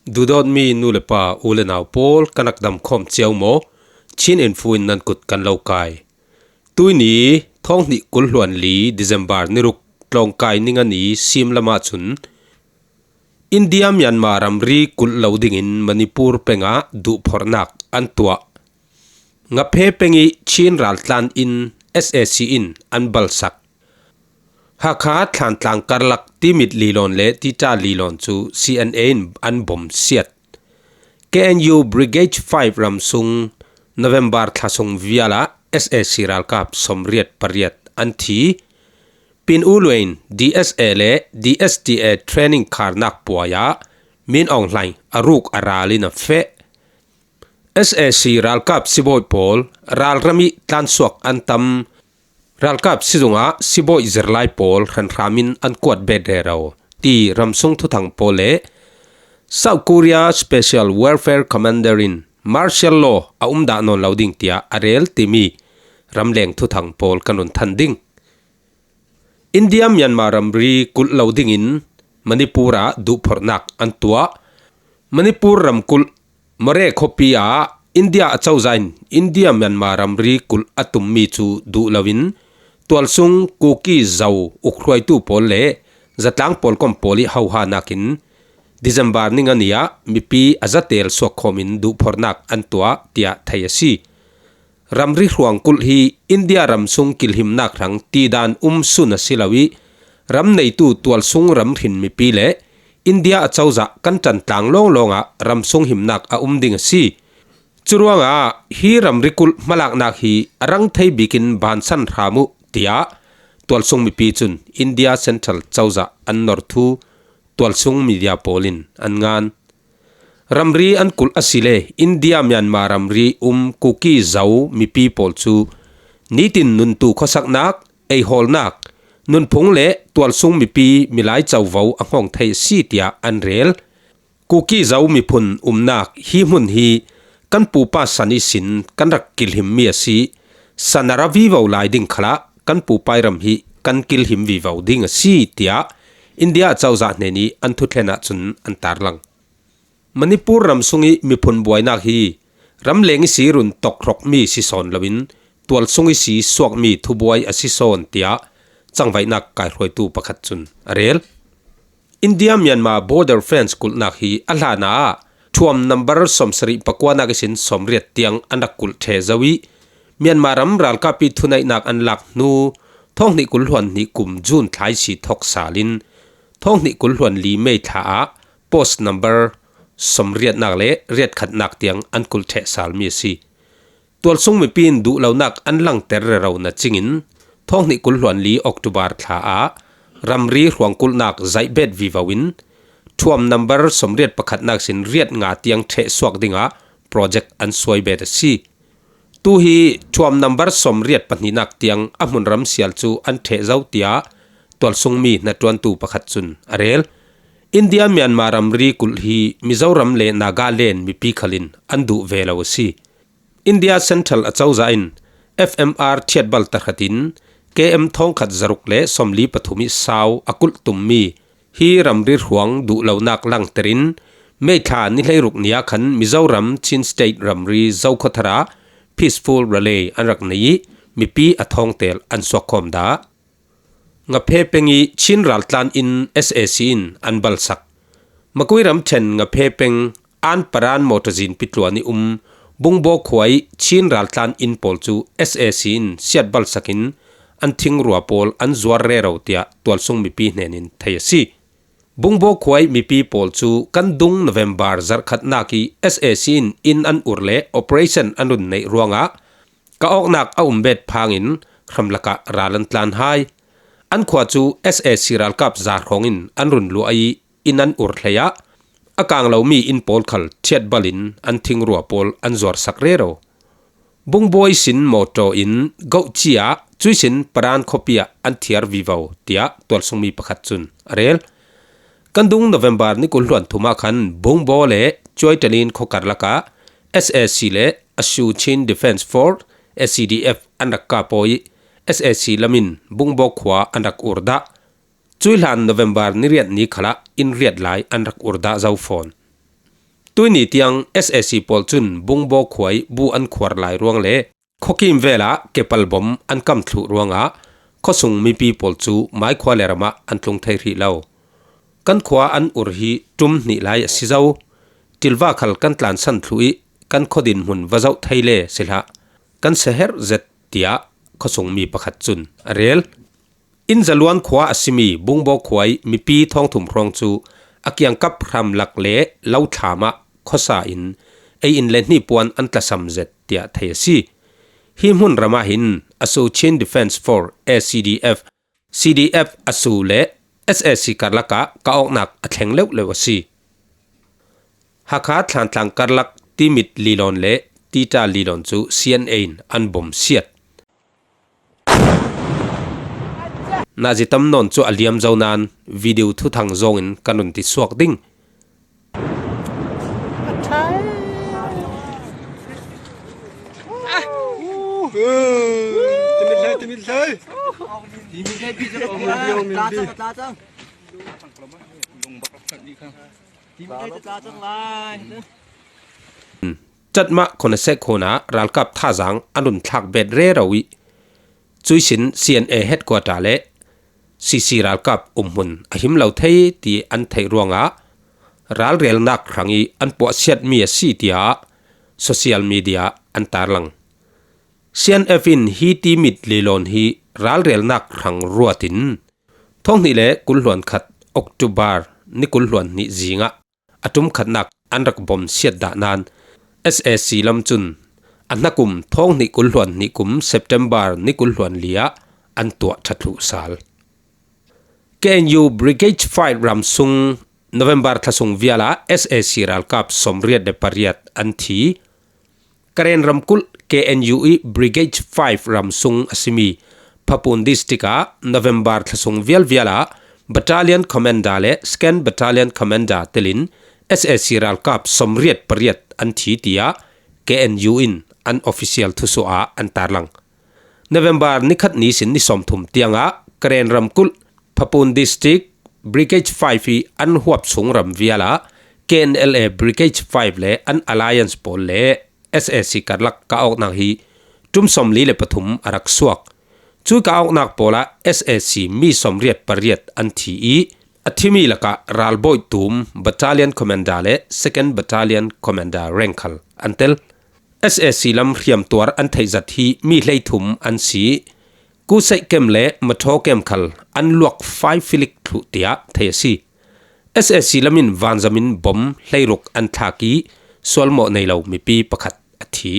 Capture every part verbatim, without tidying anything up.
Duhdawtmi nu le pa, u le nau pawl, kan rak dam khawm cio maw? Chin Info in nan kut kan lo kai. Tuini, thawng hnih kul hluan li December ni ruk, tlawngkai ni nga ni sim lamah cun India Myanmar ramri kulh lo dingin Manipur pengah duhphorhnak an tuah. Ngaphe peng ih Chin raltlan in S A C in an balsak. Hakha Thlantlang karlak Timit Lilawn le Tita Lilawn cu C N A in an bom siat. K N U Brigade five ram sung November thla sung vialah S A C ralkap sawmriat pariat an thi. Pin U Luain D S A le D S T A training kharnak puai ah Min Aung Hlaing a ruk a ral in a feh. S A C ralkap sibawi pawl ralram ih tlansuak an tam, ralkap sizung ah sibawi zirlai pawl hranhram in an kuat bet rero, ti ramsung thuthang pawl le South Korea Special Warfare Commander in martial law a um dah nawn lo ding tiah a rel timi ramleng thuthang pawl kan run than ding. India Myanmar ramri kulh lo dingin Manipur ah duhphorhnak an tuah. Manipur ramkulh Moreh khuapi ah India acozah in India Myanmar ramri kulh a tummi cu duh loin tualsung Kuki Zo ukhruaitu pawl le zatlang pawlkom pawl ih hohanak in December ni nga ni ah mipi a zatel suakkhawm in duhphorhnak an tuah, tiah thei a si. Ramri hruang kulh hi India ramsung kilhimnak hrang tidan um sun a si lo ih, ram neitu tualsung ramhrin mipi le India acozah kan ṭantlang lawnglawng ah ramsung himnak a um ding a si. Curuangah hi ramri kulh hmalaknak hi a rang thei bikin bansan hram uh, tiah tualsung mipi cun India Central cozah an nor thu tualsung media pawl in an ngan. Ramri an kulh asile India Myanmar ramri um Kuki Zo mipi pawl cu nitin nuntu khuasaknak, eihawlnak, nunphung le tualsung mipi milai covo a hngawng thei a si, tiah an rel. Kuki Zo miphun umnak hi hmun hi kan pupa san ihsin kan rak kilhimmi a si. San a ra vivo lai ding khalah kan pupai ram hi kan kilhim vivo ding a si, tiah India cozah hnenih an thuthlen ahcun an tarlang. Manipur ram sungih miphun buainak hi ramleng ihsi run tokhrawkmi si sawn loin tualsung ihsi suakmi thubuai a si sawn, tiah cangvaihnak kaihruaitu pakhat cun a rel. India Myanmar border fence kulhnak hi a hlanah ṭhuam number sawmsarih pakuanak ihsin sawmriat tiang an rak kulh ṭheh zo ih, Myanmar ram ralkap ih thuneihnak an lak hnu thawng hnih kul hluan hnih kum June thla ihsi thawk sal in thawng hnih kul hluan li May thla ah post number sawmriatnak le riatkhatnak tiang an kulh ṭheh salmi a si. Tualsung mipi in duhlonak an langter rero na cingin thawng hnih kul hluan li October thla ah ramri hruangkulhnak zaihbet vivo in ṭhuam number sawmriat pakhatnak sin riat nga tiang ṭheh suak dingah project an suaibet a si. Tu hi ṭhuam number sawmriat pahnihnak tiang a hmunram sial cu an ṭheh zo, tiah tualsungmi hnaṭuantu pakhat cun a rel. India Myanmar ramri kulh hi Mizoram le Nagaland mipi khalin an duh ve lo a si. India Central acozah in F M R ṭhiatbal tahratin K M thawngkhat zaruk le sawmli pathum ih sau a kulh tummi hi ramri hruang duhlonak langterin May thla ni hleiruk ni ah khan Mizoram Chin State ramri Zokhawthar ah peaceful rally an rak nei ih mipi a thawngtel an suakkhawm dah. Ngaphe peng ih Chin raltlan in S A C in an balsak. Makui ramṭhen Ngaphe peng An Paran mawṭawzin pitluan ih um Bungbaw khua ih Chin raltlan inn pawl cu S A C in siatbalsak in an thingrua pawl an zuar rero, tiah tualsung mipi hnenin thei a si. Bungbaw khua ih mipi pawl cu kan dung November zarhkhatnak ih S A C in inn an ur le operation an run neih ruangah ka awknak a um bet phangin hramlak ah ral an tlan hai. An khua cu S A C ralkap za hrawngin an run luah ih inn an ur hleiah a kang lomi inn pawl khal ṭhiatbal in an thingrua pawl an zuarsak rero. Bungbawi sin mawṭaw in Gohci ah cuihsin Paran khuapi ah an thiar vivo, tiah tualsungmi pakhat cun a rel. Kan dung November ni kul hluan thum ah khan Bungbaw le Cuaitalin khuakar lakah S A C le Ashu Chin Defence Force, S C D F, an rak kap aw ih S A C lam in Bungbaw khua an rak ur dah. Cuih hlan November ni riat ni khalah inn riat lai an rak ur dah zo fawn. Tuini tiang S A C pawl cun Bungbaw khuai bu an khuar lai ruang le khuakim velah kepal bom an kam thluh ruangah khuasung mipi pawl cu maikhua le ramah an tlung thei hrih lo. Kan khua an ur hi ṭum hnih lai a si zo. Ṭilva khal kan tlansan thluh i kan khuadin hmun va zoh thei le si hlah. Kan sia herh zet, tiah khuasung mi pakhat cun a rel. Inn Zaluan khua a simi Bungbaw khuai mipi thawngthum hrawng cu a kiangkap hramlak le lo thlam ah khuasa in ei in le hni puan an tlasam zet tiah thei a si. Hi hmun ramah hin ASU Chin Defence Force, A C D F, C D F ASU le S A C karlak ah ka awknak a thleng leuhleuh a si. Hakha Thlantlang karlak Timit Lilon le Tita Lilon cu C N A in an bom siat. Nazi tam nawn cu a liam zo nain video thuthang zawng in kan run ti suak ding. Ṭatmah Khonasek hun ah ralkap thazaang an run thlak bet rero i cuihsin C N A headquarter le C C ralkap umhmun a him lo thei ti an theih ruangah ralrelnak hrang i an puahsiatmi a si tiah social media an tarlang. C N F in hi Timit Lilon hi ralrelnak hrang ruat in thawng hnih le kul hluan khat October ni kul hluan hnih zingah a ṭum khatnak an rak bom siat dah nain S A C lam cun a hnakum thawng hnih kul hluan hnih kum September ni kul hluan li ah an tuah ṭha thluh sal. K N U Brigade five ram sung November thla sung vial ah S A C ralkap sawmriat le pariat an thi. Karen ramkulh K N U i Brigade five ram sung a simi Phapun District ah November thla sung vialvial ah Battalion Commander le Second Battalion Commander telin S A C ralkap sawmriat pariat an thi tiah K N U in an official thusuah ah an tarlang. November nikhat ni sin ni sawmthum tiangah Karen ramkulh Phapun District Brigade five i an huap sung ram vial ah K N L A Brigade five le an alliance pawl le S A C karlak ka awknak hi ṭum sawmli le pathum a rak suak. Cu ka awknak pawl ah S A C mi sawmriat pariat an thi i a thimi lakah ralbawi tum Battalion Commander le Second Battalion Commander rank khal an tel. S A C lam hriamtuar an theih zat hi mi hleithum an si. Kuseih kem le Mathaw kem khal an luak fai filik thluh tiah thei a si. S A C lam in vanzam in bom hleiruk an thlak i sualmawh nei lo mipi pakhat a thi.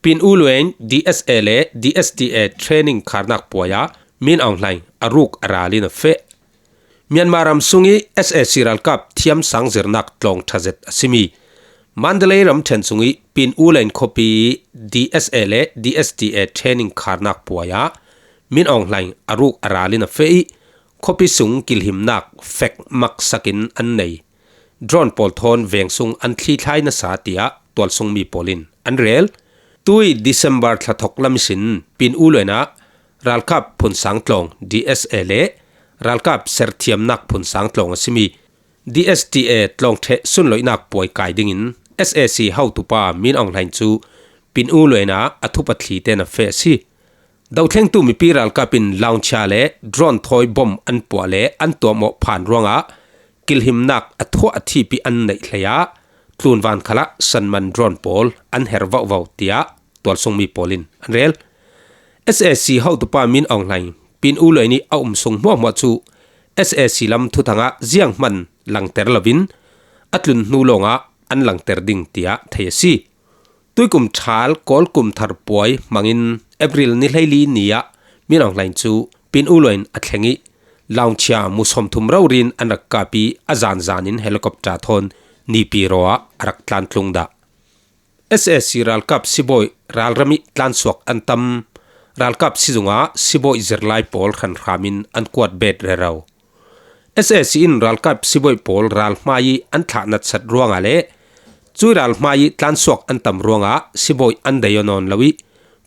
Pin U Luein D S A le D S D A training kharnak puai ah Min Aung Hlaing a ruk a ral in a feh. Myanmar ram sung i S A C ralkap thiam sang zirnak tlawng ṭha zet a simi Mandalay ramṭhen sung i Pin U Luein khuapi i D S A le D S D A training kharnak puai ah Min Aung Hlaing a ruk a ral in a feh i khuapi sung kilhimnak fek maksak in an nei. Drone pawl thawn veng sung an thlithlai nasa tiah tualsung mi pawl in an rel. Tui December thla thawk lam ihsin Pin U Luein ah ralkap phunsang tlawng D S A le ralkap serthiamnak phunsang tlawng a simi D S D A tlawng ṭheh sunloihnak puai kai dingin S A C hotupa Min Aung Hlaing cu Pin U Luein ah a thup a thli tein a feh a si. Dohthlengtu mipi ralkap in launcher le drone thawi bom an puah le an tuahmawh phan ruangah kilhimnak a thuah a thip i an neih hlei ah tlunvan khalah sanman drone pawl an her vauhvauh tiah tualsung mi pawl in an rel. S A C hotupa Min Aung Hlaing Pin U Luein i a um sung hmuahhmuah cu S A C lam thuthang ah zianghman langter loin a tlun hnu lawngah an langter ding tiah thei a si. Tuikum ṭhal Kawl kum thar puai hmangin April ni hleili ni ah Min Aung Hlaing cu Pin U Luein a thleng i launcher mu sawmthum rori in an rak kap i a zanzan in helicopter thawn Nipi raw ah a rak tlantlung dah. S A C ralkap sibawi ralram i tlansuak an tam. Ralkap sizung ah sibawi zirlai pawl hranhram in an kuat bet rero. S A C in ralkap sibawi pawl ralhmai i an thlah natsat ruangah le cui ralhmai i tlansuak an tam ruangah sibawi an dei aw nawn lo i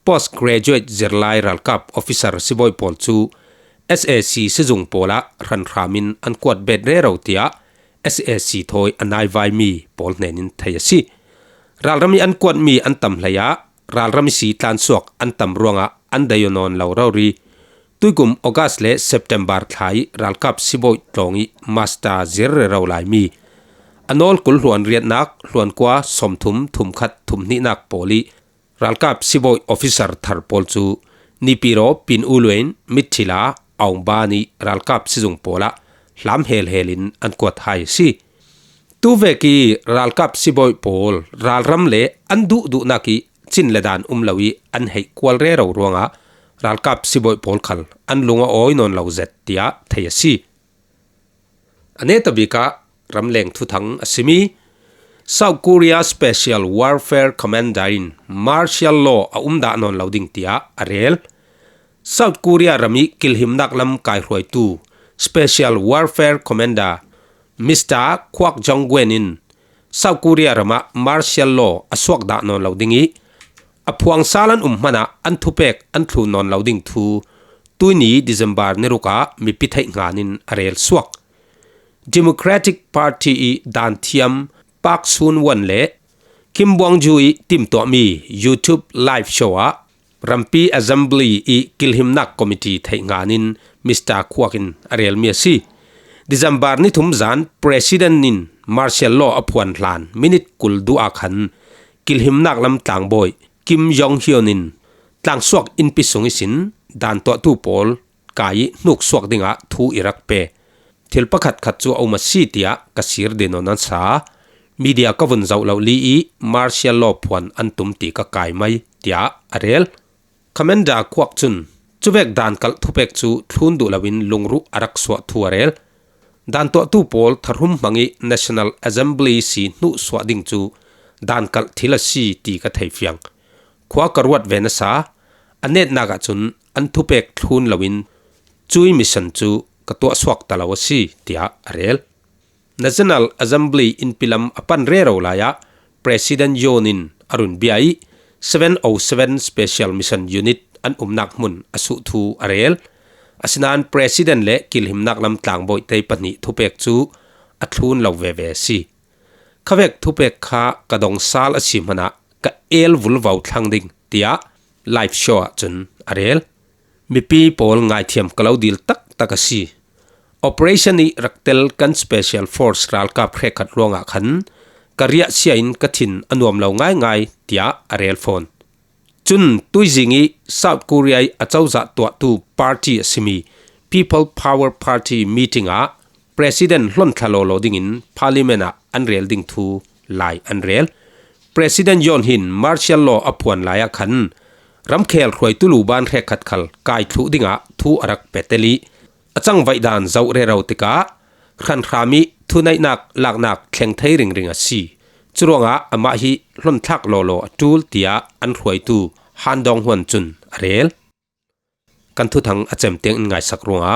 postgraduate zirlai ralkap officer sibawi pawl cu S A C sizung pawl ah hranhram in an kuat bet rero tiah S A C thawi a naivai mi pawl hnenin thei a si. Ralram ih an kuatmi an tam hlei ah ralram ihsi tlansuak an tam ruangah an dei aw nawn lo rori. Tuikum August le September thla ih ralkap sibawi tlawng ih master zir rero laimi a nawl kul hluan riatnak, hluan kua, sawmthum, thumkhat, thumhnihnak pawl ih ralkap sibawi officer thar pawl cu Nipiro, Pin Uluen, Mithila, Aung Ban ih ralkap sizung pawl ah hlam helhel in an kuat hai a si. Tuvek ih ralkap sibawi pawl ralram le an duhduhnak ih cin le dan um lo ih an heih kual rero ruangah ralkap sibawi pawl khal an lung a awi nawn lo zet, tiah thei a si. A netabik ah ramleng thuthang a simi South Korea Special Warfare Commander in martial law a um dah nawn lo ding, tiah a rel. South Korea ram ih kilhimnak lam kaihruaitu Special Warfare Commander Mister Kwak Jong Gwen in South Korea ram ah martial law a suak dah nawn lo ding ih a phuangsal an um hmanah an thupek an thlun nawn lo ding thu tuini December ni ruk ah mipi theih ngan in a rel suak. Democratic Party ih danthiam Park Sun Won le Kim Bong Ju ih timtuahmi YouTube live show ah rampi assembly ih kilhimnak committee theih ngan in Mister Kwak in a relmi a si. December ni thum zan President in martial law a phuan hlan minute kul duh ah khan kilhimnak lam tlangbawi Kim Jong Hyun in tlangsuak innpi sung ihsin dan tuahtu pawl kai ih hnuk suak dingah thu i rak pe. Thil pakhat khat cu a um a si, tiah ka sir din aw nan sa. Media ka vun zoh lo li ih martial law phuan an tum ti ka kai mai, tiah a rel. Commander Kwak cun cuvek dankalh thupek cu thlun duh loin lungruh a rak suah thu a rel. Dan tuahtu pawl thahrum hmang ih National Assembly si hnuh suah ding cu dankalh thil a si ti ka thei fiang. Khua ka ruat ve nasa, a netnak ahcun an thupek thlun loin cui mission cu ka tuahsuak ta lo a si, tiah a rel. National Assembly innpi lam a pan rero lai ah President Yoon in a run bia ih seven oh seven Special Mission Unit an umnak hmun a suh thu a rel. Asinain President le kilhimnak lam tlangbawi te pahnih thupek cu a thlun lo veve a si. Khavek thupek kha ka dong sal a si hmanah ka el vulvo thlang ding, tiah live show ahcun a rel. Mipi pawl ngaithiam ka lo dil taktak a si. Operation ih rak tel kan Special Force ralkap hrekkhat ruangah khan ka riahsia in ka thin a nuam lo ngaingai, tiah a rel fawn. Cun tuizing ih South Korea ih a cozah tuahtu party a simi People Power Party meeting ah President hlonthla lawlaw dingin Parliament ah an rel ding thu lai an rel. President Yoon hin martial law a phuan lai ah khan ramkhel hruaitu luban hrekkhat khal kai thluh dingah thu a rak petel ih a cangvaih dan zoh rero tikah hranhram ih thuneihnak laknak thleng thei ringring a si. Curuangah amah hi hlonthlak lawlaw a ṭul, tiah an hruaitu Han Dong Hwan cun a rel. Kan thuthang a cem tiang in ngaisak ruangah